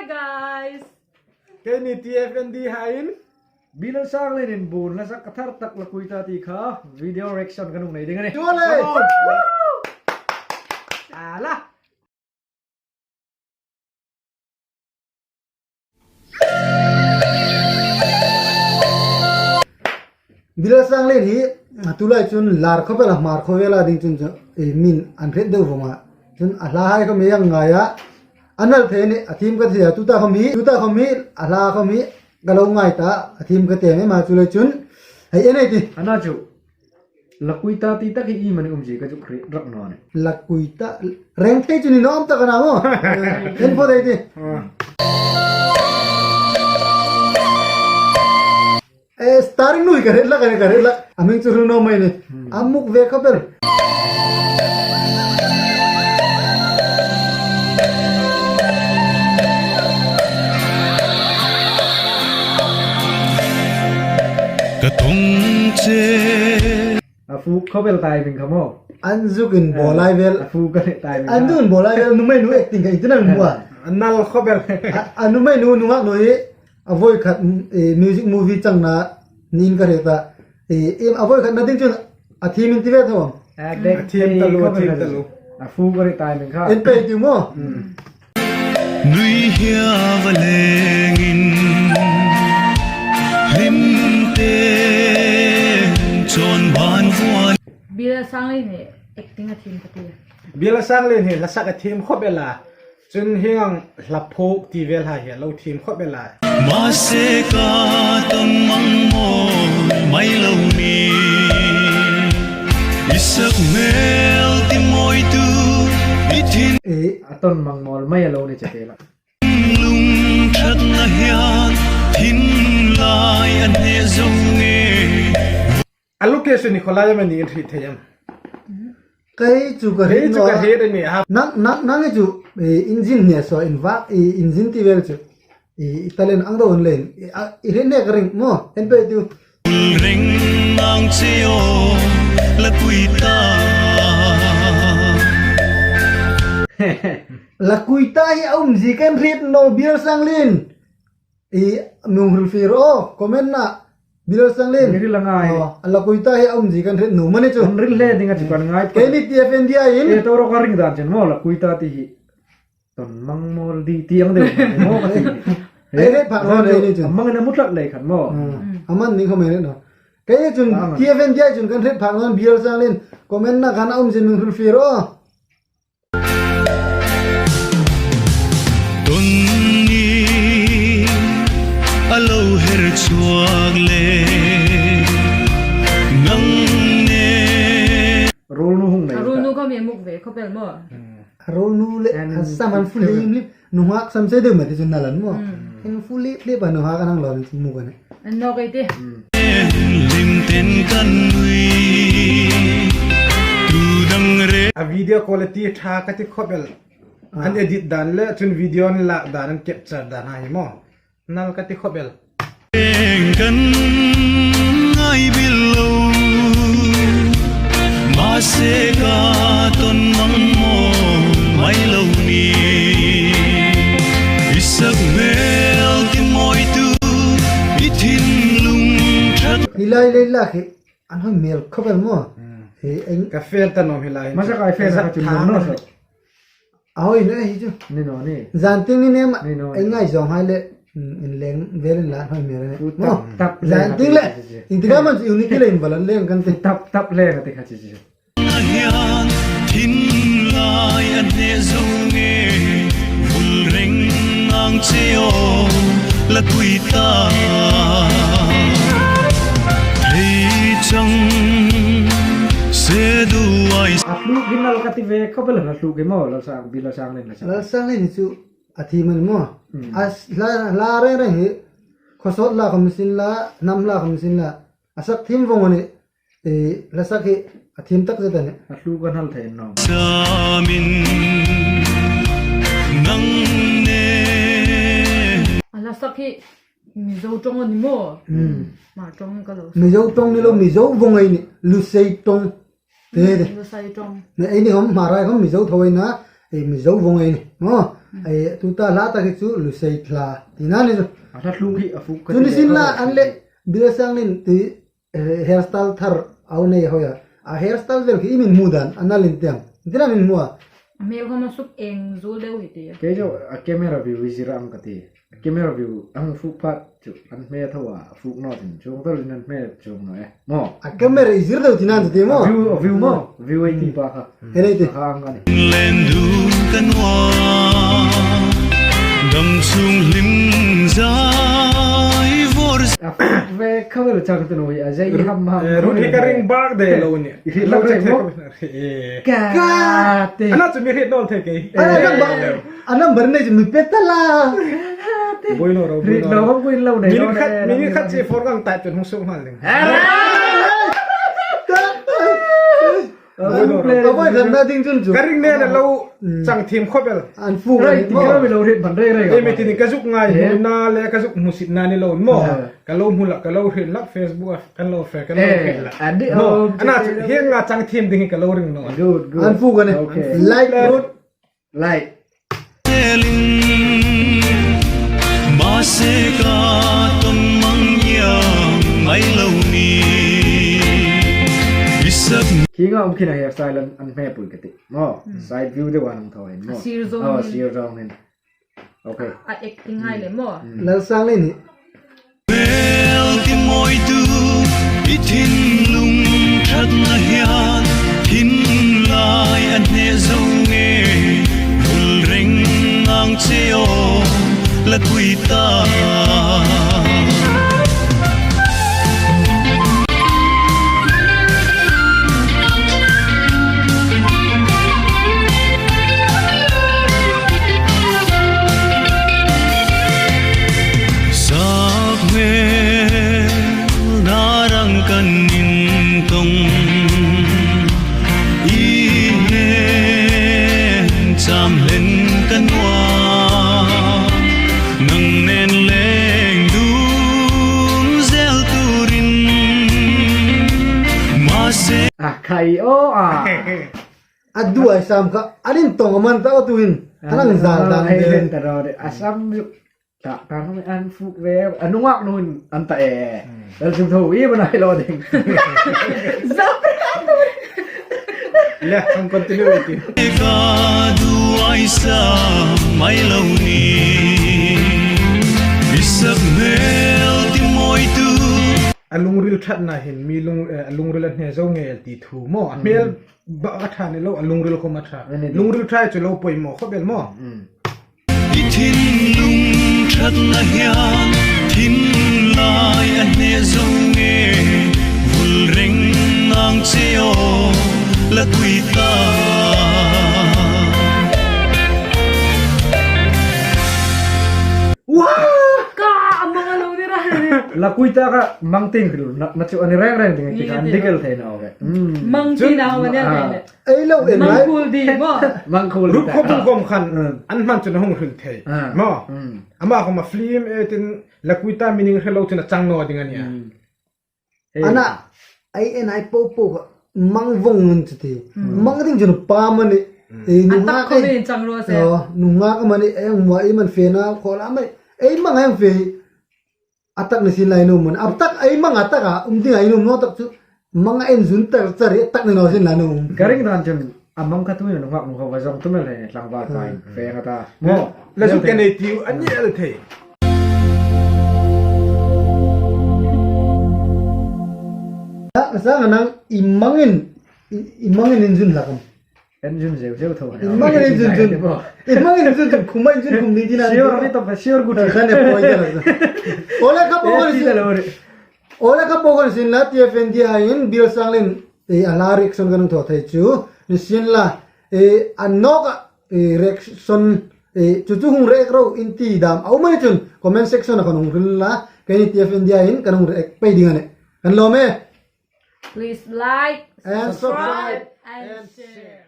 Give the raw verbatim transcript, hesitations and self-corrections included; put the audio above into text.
Guys. Keini T F N D hai in. Bilal Sanglen in bun hla sak ka thar tak Lakui Ta ti kha video reaction kan hung nei ding a nih. Tuale. Ala. Bilal Sanglen hi, tulai chun lar khawpel a, Hmar khawvela ding chun chu, eh, min an hriet deu vong a. Chun a hlahai khawm hi a ngai a. A nal thei a nih, a thiem ka ti a, tuta khawm hi, tuta khawm hi, a hla khawm hi, ka lo ngai ta, a thiem ka ti em em a, chulai chun. Hei, en ei ti. Ana chu. Lakui Ta ti tak hi iemani umzie ka zuk hriet rak naw a nih. Lakui Ta, reng thei chu ni naw am tak a na maw. En phawt ei ti. Ah. Eh, starring nu hi ka hriet hlak, ka hriet hlak. A hming chu hril naw mei ni. Hmm. A muk ve khawpel. Ka thung che. A fuk khawpel timing kha maw. An zuk inbawl lai vel. A fuk ka hriet timing kha. An zuk inbawl lai vel, nuhmei nu acting kha ieng tin am a. A nal khawpel. A, a nuhmei nu, nungak nu hi. A voi khat, mm, eh, music movie changna niin ka hriet a. Eh, em, a voi khatna ding chun a thiem in ti ve tho. A thiem taluo, a thiem taluo. A fuk ka hriet timing kha. En pei ti maw. Hmm. Nui hia va lengin hlim te chon ban vuan. Bilal Sanglen hi acting a thiem ka ti. Bilal Sanglen hi hla sak a thiem khawp el a. Chun hieng ang hla phuok ti vel hai hi a lo thiem khawp el a. Mahse ka ton mang mawl mai lo ni. I sak hmel ti mawi tu i thin. Eh. A ton mang mawl mai a lo ni che te la. Lung ṭhatna hian thin lai a hne zo nge. A location hi khawlai am a ni, in hriet thei am? Kei chu ka hriet naw a. Kei chu ka hriet a ni a. Nang, nang, nang chu, eh, engine nia saw in vak, eh, engine ti vel chu. Eh, i talent ang deuh an len. Eh, a, i hriet nek ring maw, en pei tiu. Ring ang che o, Lakui Ta. Lakui Ta hi a umzie kan hriet naw, Bilal Sanglen. I, mi hung hril fie ro, comment na, Bilal Sanglen. Mi hril a ngai. Oh, a Lakui Ta hi a umzie kan hriet naw mani chu. Kan hril hle ding a chu kan ngai. Keini T F N D I in. E, to ro ka ring dan chen maw, Lakui Ta ti hi. Ton mang mawl di ti ang deu maw ka ti. Ei, hriet phak naw nei ni chu. A mang na mu tlat lei khan maw. Hmm. A man ni kha mai naw. Keini chun T F N D I chun kan hriet phak naw, Bilal Sanglen. Comment na khan a umzie mi hung hril fie ro. Tun ni a lo her chhuak le nang ne. Rul nu hung nei. A rul nu ka mi muk ve khawp el maw. Hmm. A rul nu le a sam an fu lim lim. Nunghak sam se deu ma ti chun nalan maw. Hmm. An fu lim lim a nunghak an hang lo ni chu muk a ni. An nawk ei ti. Hlim ten kan nui tu dang re. A video quality ṭha ka ti khawp el. Ah. An edit dan le chun video an lak dan, an capture dan hai maw. Nal ka ti khawp el. Kan ngai bil lo. Mahse ka ton mang mawl mai lo ni. I sak hmel ti mawi tu i thinlung ṭhat. Hi lai lei la khi an hoi hmel khawp el maw. Hmm. Hi eng. Ka fel ta naw hi lai. Masa ka fel ka chun naw so. A hoi naw hi chu. Ni naw ni. Zan tieng ni nem a. Ni naw. Ei ngai zawng hai le, mm, in leng vel in la hoi hmel ni. Fu tap tap leng a ti kha chi chi. Maw. Zan tieng le. Intika man chu unity le in vala leng kan ti. Fu tap tap leng a ti kha chi chi. Hian thin lai a hne zo nge, vul reng ang che o, Lakui Ta. Hei chang se duai. A hluk hi nal ka ti ve khawp el, a hluk hi maw, Lalsang, Bilal Sanglen, Lalsang. Lalsanglen hi chu a thiem a ni maw. Hmm. A hla, hla reng reng hi, khawsawt hla khawm sin la, hnam hla khawm sin la, a sak thiem vong a nih. E, hla sak hi a thiem tak zet a nih. A hluk a nal thei naw. Chamin nang ne. A hla sak hi Mizo ṭawng a ni maw? Hmm. Hmar ṭawng ka lo. Mizo ṭawng ni lo, Mizo vawng ei nih. Lusei ṭawng. Te, te. Hmm, Lusei ṭawng. Nei, ei ni khawm, Hmar hai khawm Mizo tho ei na, ei Mizo vawng ei nih. Maw. Ei, tuta hla tak hi chu Lusei Thla tina ni chu. A hla tlung hi a fuk ka ti le. Chu ni sin la an le Bilsanglien ti, eh, hairstyle thar a nei hoi a. A hairstyle vel khi i mi hmu dan, a nal in tiang. Tina mi hmu a. A hmel khom a suk eng zul deu hi ti. Kei chu a camera view hi zir ang ka ti. A camera view ang fuk phat chu an hme tho a, a fuk naw tin. Chuong tawl in an hme chuong naw e. Maw. A camera i zir deu tina chu ti maw. A view, a view maw. View ei ti pa kha. He nei ti. Kha ang ka ni. Len dun ka nuom. Dam sung hlim zai vor. A fuk ve kha vel chang tu nuoi a zai ham ham. Eh, run hi ka ring bak de lo ni. I hriet lo chek maw. Eh. Ka. Ka te. Ana chu mi hriet naw thei kei. A number, a number nei chu mi pe ta la. Boi naw ro, boi naw ro. Hriet lo, boi lo nei. Minute khat, minute khat chi for kang type chun hung suk hmal ding. Ara! Boi naw ro. A boi kan na ding chun chu. Ka ring ne na lo chang thiem khop el. An fuk. Rai ti ka mi lo hriet ban rai rai. Ei mi ti ni ka zuk ngai hmu na le ka zuk hmu sit na ni lo maw. Ka lo hmu la, ka lo hriet la Facebook a, ka lo fe, ka lo hriet la. Ani o. Ana chu hieng nga chang thiem ding hi ka lo ring naw. Good, good. An fuk a ni. Okay. Like, good. Like. Telin, mase ka ton mang ya mai lo ni. Bisak. Khi nga um khi na hairstyle an, an hme pui ka ti. Maw, side view de wan ang thaw hin maw. Sir zong hin. Sir zong hin. Okay. A acting hai le maw. Lalsanglien hi. Hmel ti mawitu, i thinlung ṭhatna hian, thinlai a hne zo nge, vul reng ang che aw, la tui ta. Sak hmel na rang kan intong, i hnen cham hlen ka nuam, nang nen leng dun zel turin, mahse. A khai o a. A duai sam kha, an intong a man ta o tuhin. A nang zal dan hei ven ta ro de. A sam ta, ta hung an fuk ve, a nungak nun an ta e. Lal sum tho i man ai lo ding. Zap. Le, ang continuity. Ka duai sam mai lo ni. Bisak hmel ti mawitu. A lungril ṭhatna hin mi lung, eh, a lungril a hne zo nge el ti thu maw. A hmel ba a ṭha ni lo, a lungril khom a ṭha. Lungril ṭha chu lo poimaw khop el maw. I thinlung ṭhatna hian, thinlai a hne zo nge, vul reng ang che aw, la tui ta. Ka a mang a lo ni ra. La tui ta ka mang ting hril na, na chu a ni reng reng ding ti kan dikel thei na o ve. Mang ti na o ne. Ei lo en lai. Mangkhul di maw. Mangkhul di. Rup khawpui khom khan, an hman chun a hung hril thei. Maw. Ama khom a film e tin la tui ta meaning hre lo chun a chang naw ding a nia. Ana, ei en ai po po kha, mang vong nun chu ti. Mang ding chun pa mani. Ei nunga khom ei chang ro se. Nunga ka mani, ei ang mua ei man fe na kho la mai. Ei mang ei fe. A tak ni sin lai nuom mun. A tak ei mang a tak a, um ding ei nuom naw tak chu. Mang a en zun tar char a tak ni naw sin lai nuom. Ka ring dan chun, a mang kha tuin a nunghak nung ho va zong tu mel he, tlangval pain. Fe nga ta. Maw. La zuk ke nei tiu, an ni el thei. Ta, ka sang a nang, i mangin, i, i mangin in zun hlak am. Engine zeu zeu tho. Engine zun zun. Engine zun zun, khum engine khum ni ding a. Sure ni to, sure good. Kha ne poi ka la. Ole ka po ka ni. Ole ka po ka ni sin la, T F N D I in Bilsanglien, eh, a hla reaction kan thaw thei chu. Ni sin la, eh, a nawk a, eh, reaction, eh, chu chu hung react ro in ti dam. A um a ni chun comment section a kan hung hril la. Keini T F N D I in kan hung react pei ding a nih. Kan lawm e. Please like, and subscribe, subscribe, and, and share.